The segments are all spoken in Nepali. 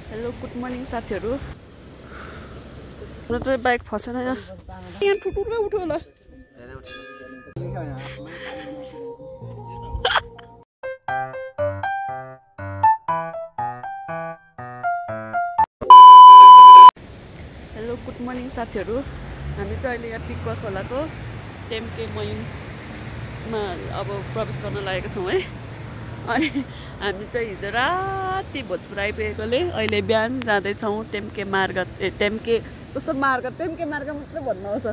हेलो गुड मर्निङ साथीहरू। मेरो चाहिँ बाइक फसेन यहाँ ठुटुलै उठ्यो होला। हेलो गुड मर्निङ साथीहरू। हामी चाहिँ अहिले यहाँ पिकवा खोलाको टेम्के मयुमा अब प्रवेश गर्न लागेको छौँ है। अनि हामी चाहिँ हिजो राति भोजपुर आइपुगेकोले अहिले बिहान जाँदैछौँ टेम्के मार्ग टेम्के कस्तो मार्ग टेम्के मार्ग मात्रै भन्नु आउँछ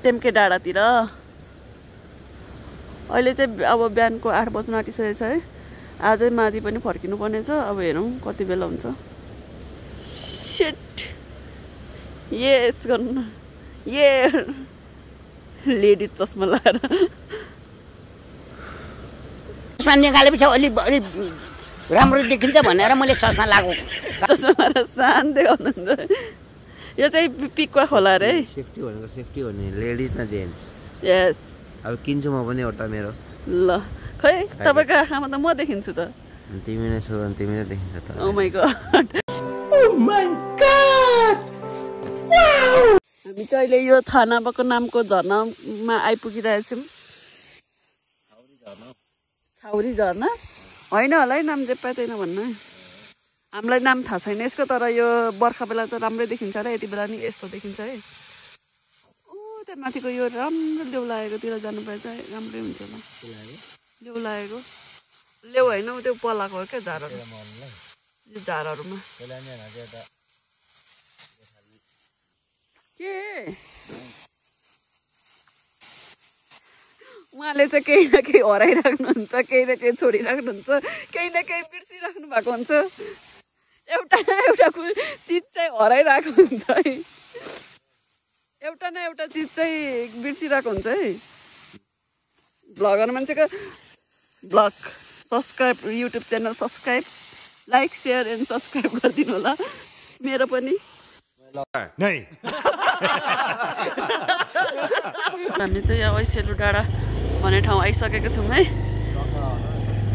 टेम्के डाँडातिर। अहिले चाहिँ अब बिहानको 8 बज्न आँटिसकेको छ है। आजै माथि पनि फर्किनु पर्ने छ। अब हेरौँ कति बेला हुन्छ। शिट यस गर्नु ये लेडी चस्मा लगाएर चस्मा निकालेपछि अलि राम्रो देखिन्छ भनेर मैले चस्मा लगाएको। चस्मा लगाएर शान देखाउनुहुन्छ। यो चाहिँ पिकवा खोला रे। सेफ्टी भनेको सेफ्टी हो नि, लेडिज न जेन्ट्स। यस अब किन्छु म पनि एउटा मेरो। ल खै तपाईँको आँखामा त म देखिन्छु त। तिमी नै छौ अनि तिमी नै देखिन्छ त। ओ माय गॉड हामी चाहिँ अहिले यो थानाबाको नामको झरनामा आइपुगिरहेको छौँ। छाउरी झरना होइन होला है, नाम जे पाइँदैन भन्नु। हामीलाई नाम थाहा छैन यसको, तर यो बर्खा बेला त राम्रै देखिन्छ र यति बेला नि यस्तो देखिन्छ है। ओ त्यहाँ माथिको यो राम्रो लेउ लागेकोतिर जानु पाए चाहिँ राम्रै हुन्छ होला। लेउ लागेको लेउ होइन त्यो पलाएको हो क्या झारहरू, यो झारहरूमा के उहाँले चाहिँ केही न केही हराइराख्नुहुन्छ, केही न केही छोडिराख्नुहुन्छ, केही न केही बिर्सिराख्नु भएको हुन्छ। एउटा न एउटा चिज चाहिँ हराइरहेको हुन्छ है। एउटा न एउटा चिज चाहिँ बिर्सिरहेको हुन्छ है। भ्लगर मान्छेको vlog subscribe, YouTube channel subscribe, like share and subscribe गरिदिनु होला। मेरो पनि हामी चाहिँ यहाँ ऐसेलु डाँडा भन्ने ठाउँ आइसकेको छौँ है।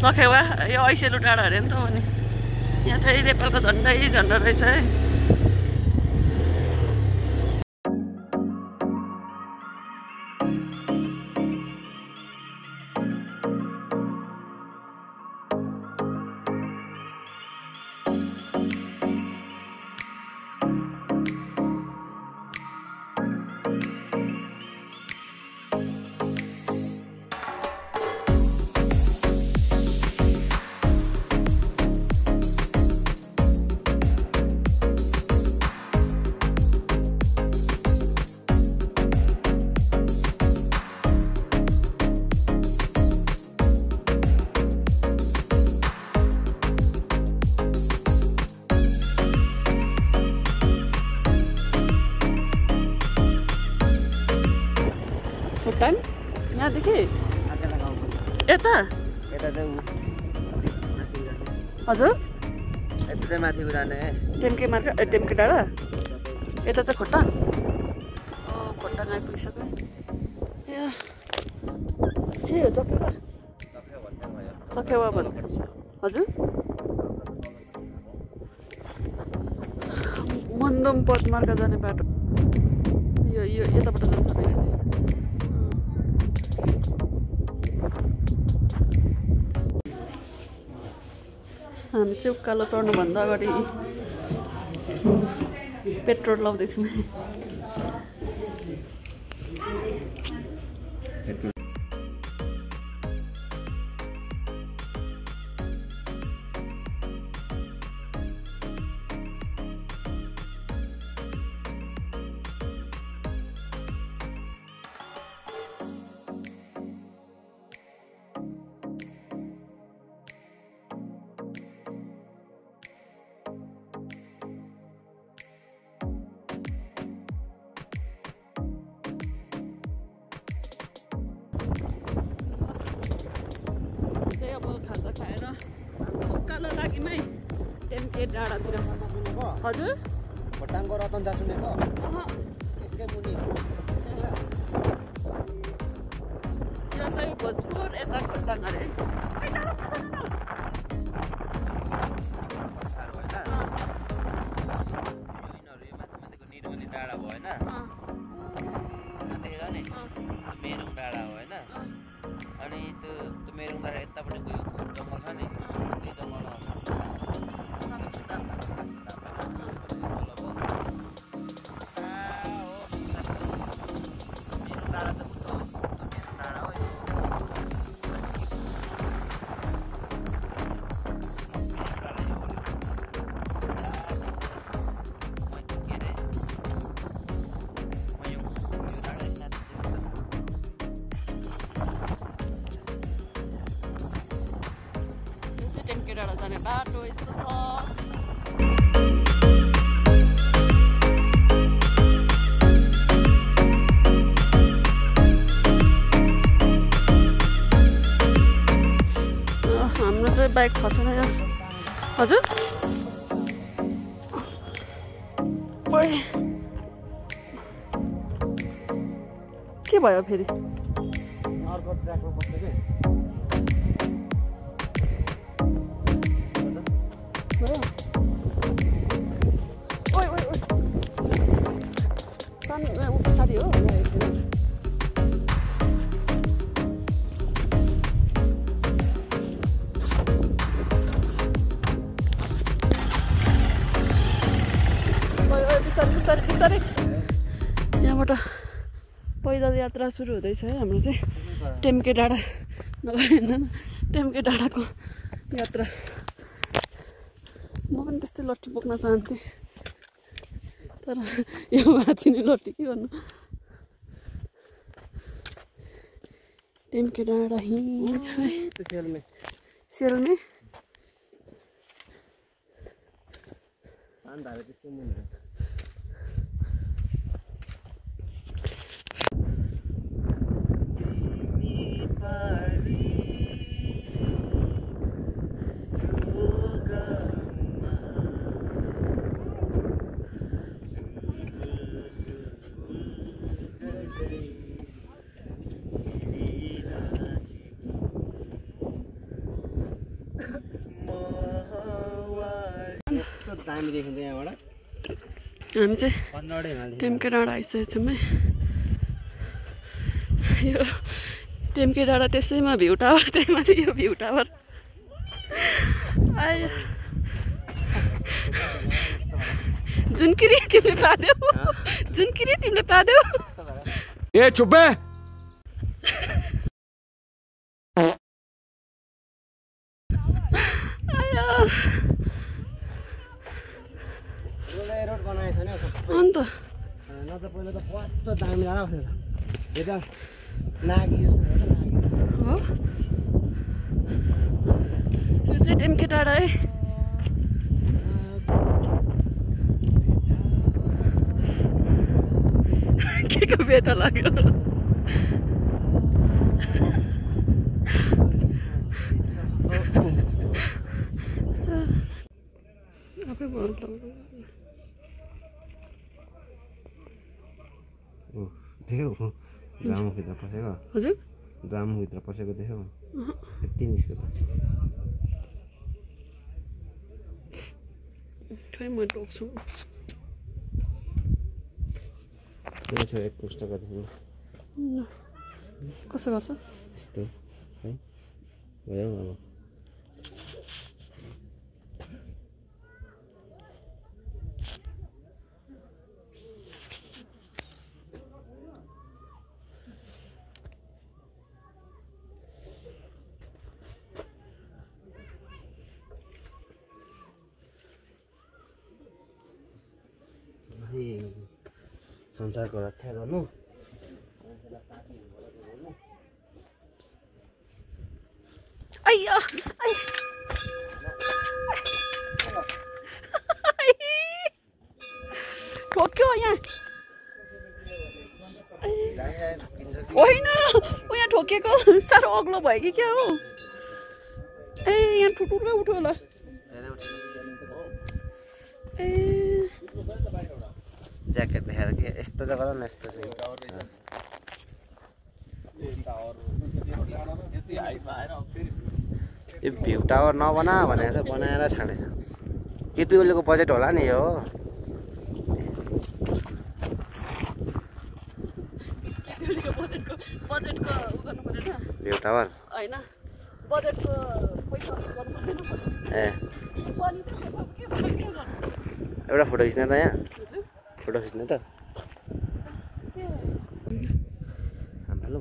चखेवा यो ऐसेलु डाँडा अरे नि त भने यहाँ चाहिँ नेपालको झन्डै झन्डा रहेछ है। भुटान यहाँदेखि यता हजुर यता चाहिँ माथिको जाने टेम्के मार्ग टेम्के डाँडा यता चाहिँ खोटाङ। खोटाङ आइपुगिसक्यो। ए चखेवा चखेवा भन्नु हजुर। मन्दम पदमार्ग जाने बाटो यो यताबाट जान्छ रहेछ। हामी चाहिँ उकालो चढ्नुभन्दा अगाडि पेट्रोल लाउँदैछौँ। उकालो लागिमै टेम्के डाँडातिर हजुर खोटाङको रतन जा सुनेको यसकै मुनि यो चाहिँ भोजपुर यता खोटाङ अरे। बाटो यस्तो छ हाम्रो चाहिँ बाइक फसेन यहाँ हजुर के भयो फेरि अर्को ट्र्याकमा बस्छ के ओइ ओइ ओइ साथी हो बिस्तारै बिस्तारै यहाँबाट पैदल यात्रा सुरु हुँदैछ है हाम्रो चाहिँ टेम्के डाँडा नगरेन टेम्के डाँडाको यात्रा म पनि त्यस्तै लट्ठी बोक्न चाहन्थेँ तर यो माथिने लट्ठी के गर्नु टेम्के डाँडा सेलमे दामी देखिन्छ यहाँबाट हामी चाहिँ टेम्के डाँडा आइसकेको छौँ है यो टेम्के डाँडा त्यसैमा भ्यू टावर त्यही माथि यो भ्यू टावर आयो जुनकिरी तिमीले पादेऊ जुनकिरी तिमीले पादेऊ ए चुप्पे रोड बनाएको छ नि अन्त न त पहिला त कस्तो दामी लाग्यो यो त नागी जस्तो हो यो चाहिँ टेम्के डाँडा है के को बेता लाग्यो आफै बोल्नु देख्यौ ड्रामभित्र पसेको हजुर ड्रामभित्र पसेको देख्यौ यति निस्क्यो त खै म टोक्छु त्यो छ एक पुस्तक देख्नु कसो गर्छ यस्तो है भयो अब संसारको रक्षा गर्नु आइया ठोक्यो यहाँ होइन यहाँ ठोकेको साह्रो अग्लो भयो कि क्या हो ए यहाँ ठुटुक्कै उठ्यो होला ए ज्याकेट देखाएर के यस्तो जग्गा न यस्तो यो भ्यू टावर नबना भनेर त बनाएर छाडेछ केपी ओलीको बजेट होला नि यो बजेटको उ गर्नु पर्दैन भ्यू टावर होइन बजेटको पैसा गर्नु पर्दैन ए एउटा फोटो खिच्ने त यहाँ फोटो खिच्ने त हाम्रोलो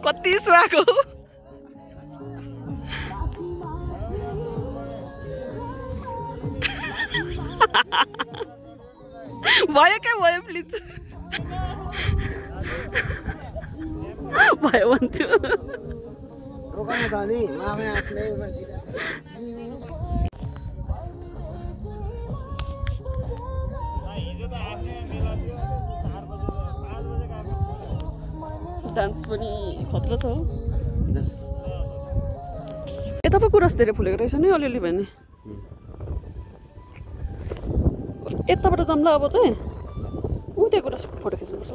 कति सुहाएको भयो क्या भयो प्लिज भयो भन्छु डान्स पनि खतरा छ यता पो कुरास धेरै फुलेको रहेछ नि अलिअलि भयो नि यताबाट जाम्ला अब चाहिँ ऊ त्यहाँ कुरा फोटो खिच्नुपर्छ ल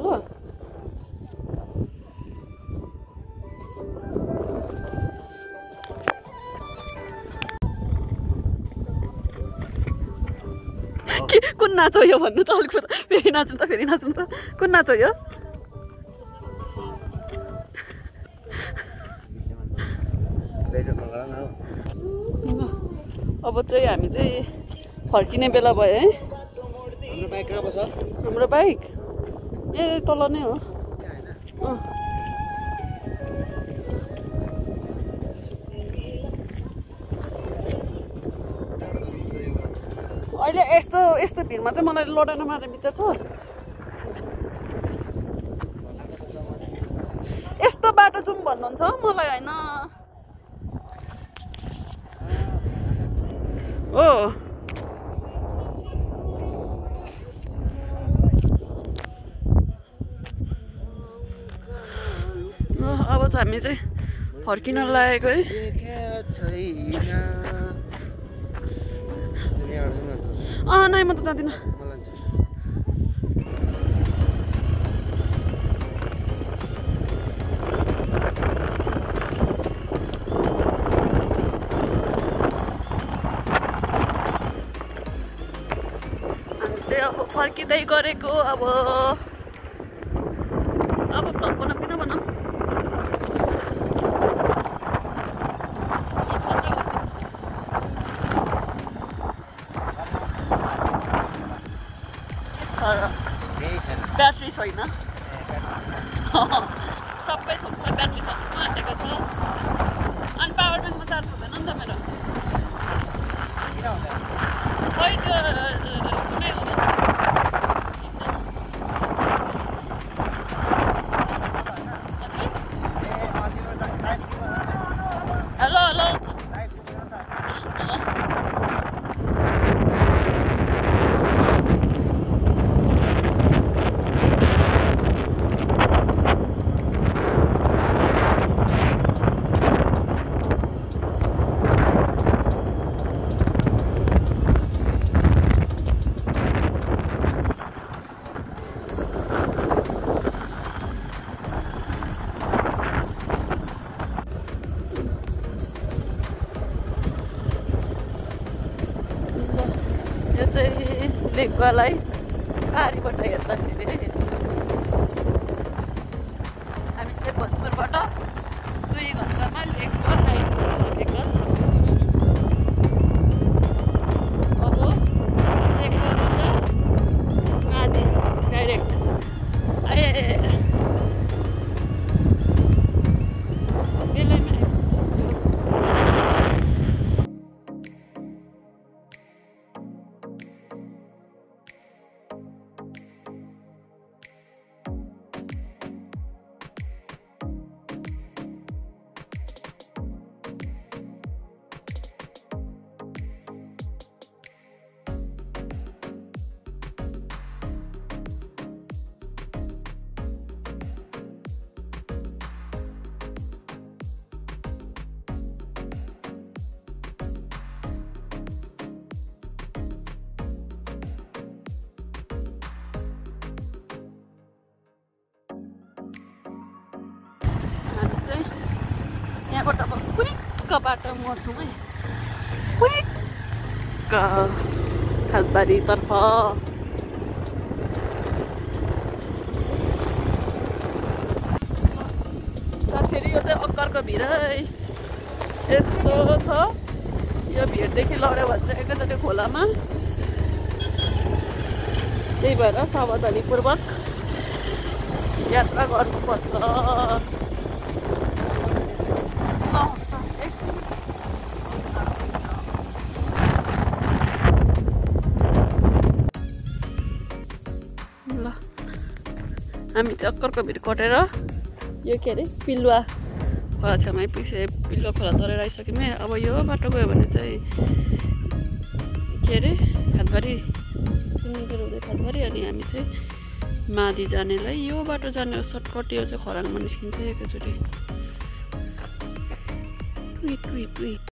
के कुन नाच हो यो भन्नु त अलिक फेरि नाचौँ त कुन नाच हो यो अब चाहिँ हामी चाहिँ फर्किने बेला भयो है हाम्रो बाइक ए तल नै हो अहिले यस्तो भिडमा चाहिँ मलाई लडाउन मार्ने विचार छ यस्तो बाटो जाउँ भन्नुहुन्छ मलाई होइन ओ अब चाहिँ हामी चाहिँ फर्किन लागेको है नै म त जाँदिनँ हामी चाहिँ अब फर्किँदै गरेको अब भ्लग बनाऊँ कि नबनाऊँ ब्याट्री छैन सबै थोक छ ब्याट्री सक्नु आँटेको छ अनि पावर ब्याङ्कमा चार्ज हुँदैन नि त मेरो खै त्यो कुनै हुँदैन हेलो हेलो लेकवालाई पारीबाट हेर्दाखेरि हामी चाहिँ भोजपुरबाट 2 घन्टामा लेकको आइपुगिसकेका छौँ अब लेकबाट आधी डाइरेक्ट बेलैमा आइपुगिसक्यो यहाँबाट अब क्विक्क बाटो मोड्छौँ है क्विक्क खालबारीतर्फ साथीहरू यो चाहिँ अक्करको भिड है यस्तो छ यो भिडदेखि लड्यो भने चाहिँ एकैचोटि खोलामा त्यही भएर सावधानीपूर्वक यात्रा गर्नुपर्छ ल हामी चक्करको भिड कटेर यो के अरे पिलुवा खोला छेउमा आइपुगिसक्यो पिलुवा खोला तरेर आइसक्यौँ है अब यो बाटो गयो भने चाहिँ के अरे खातबारी तिमीहरू हुँदै खातबारी अनि हामी चाहिँ मादी जानेलाई यो बाटो जाने हो सर्टकट यो चाहिँ खराङमा निस्किन्छ एकैचोटि टुई टुई टुई